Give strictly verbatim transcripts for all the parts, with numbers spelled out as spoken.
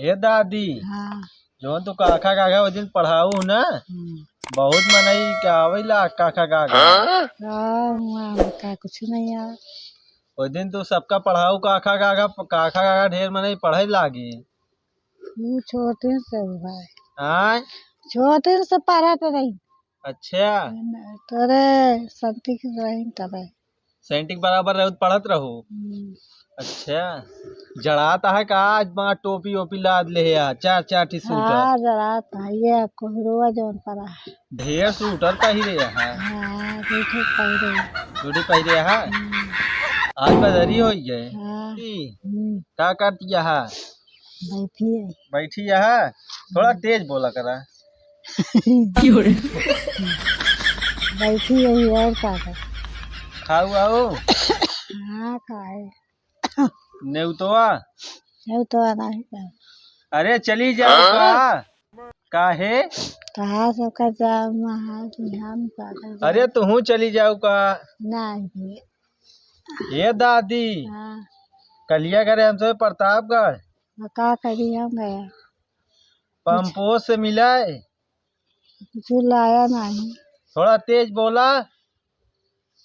हे दादी, हाँ। जौन तू काखा काखा वो दिन पढ़ाऊ ना, हम्म। बहुत मनई के आवेला काखा काखा। हाँ, हुआ का कुछ नहीं यार। वो दिन तू सबका पढ़ाऊ काखा काखा, काखा काखा ढेर मनई पढ़े लागी। तू छोटे से भाई। आय? छोटे से पढ़त रही। अच्छा। तोरे संती के रही तबे। सेंटिक बराबर रहो तो पढ़त रहो। हम्म। अच्छा, जड़ात है का आज बा टोपी ओपी लाद ले है, चार चार ठी सूटर। हाँ, जड़ात है, ये कोहरुआ जौन पड़ा है। ढेर सूटर पहिरे है। हाँ, दू ठे पहिरे। दू ठे पहिरे है। हम्म। आज बदरी हो गए। हाँ। की? हम्म। का करती है? बैठी है। बैठी है? थोड़ा हम्म। तेज बोला करा। बैठी यही और का कर। खाऊ आओ। हाँ, खाए। नेउतवा? नेउतवा नहीं कर। अरे चली जाओ का? काहे? कहा सबका जाओ, वहाँ की हम का कर। अरे तुहू चली जाओ का? नहीं। ये दादी, हाँ। कलिया करे हमसे प्रतापगढ़। तो का करी हम गया? पंपोज से मिला है? कुछ लाया नहीं। थोड़ा तेज बोला।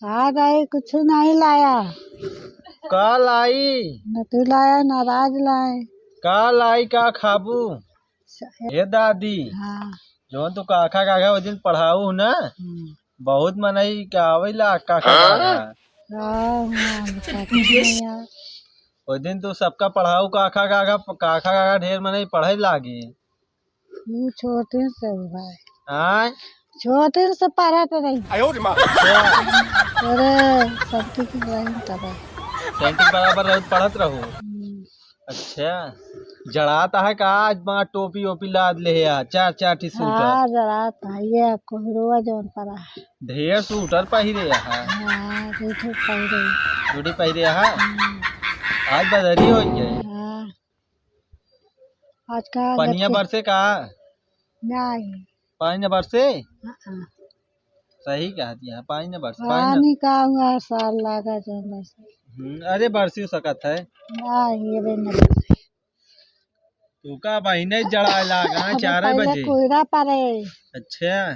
आ गए, कुछ नहीं लाया। का लाई? न तू लाया, न राज लाए। का लाई, का खाबू? स-, हे दादी, हाँ। जौन तू काखा काखा वो दिन पढ़ाऊ ना, हम्म। बहुत मनई के आवेला काखा काखा। हाँ, हाँ, बता कुछ नहीं यार। वो दिन तू सबका पढ़ाऊ काखा काखा, काखा काखा ढेर मनई पढ़े लागी। तू छोटे से हो भाई। आय? छोटे से पढ़त रही। आयो रे माँ। अच्छा। अरे, संती की रही तब। संती बराबर रहो, पढ़त रहो। हम्म। अच्छा, जड़ात है का आज बा टोपी ओपी लाद ले है, चार चार ठी सूटर। हाँ, जड़ात है, ये कोहरुआ जौन पड़ा है। ढेर सूटर पहिरे है। हाँ, दू ठे पहिरे। दू ठे पहिरे है। हम्म। आज बदरी हो गए। हाँ। आज का पनिया करते? बरसे का? नहीं। पानी न बरसे? हाँ, हाँ। सही कहत है, पानी न बरसे, पानी न पानी का हुआ साल लागा जो बरसे। हम्म, अरे बरसी सकत है। नहीं, ये भी नहीं बरसे। तू का बहिने जड़ाए लागा, अब चार पहले बजे। कोहरा पड़े। अच्छा।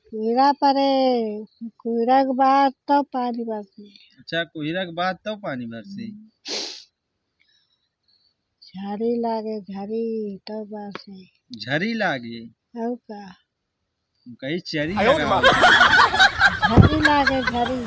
कोहरा पड़े, कोहरा के बाद तब पानी बरसे। अच्छा, कोहरा के बाद तब पानी बरसे। हम्म। झरी लागे, झरी, तब बरसे। झरी लागे? और का? हम कही चरी आयो रे लगा। माँ। झरी लागे, झरी।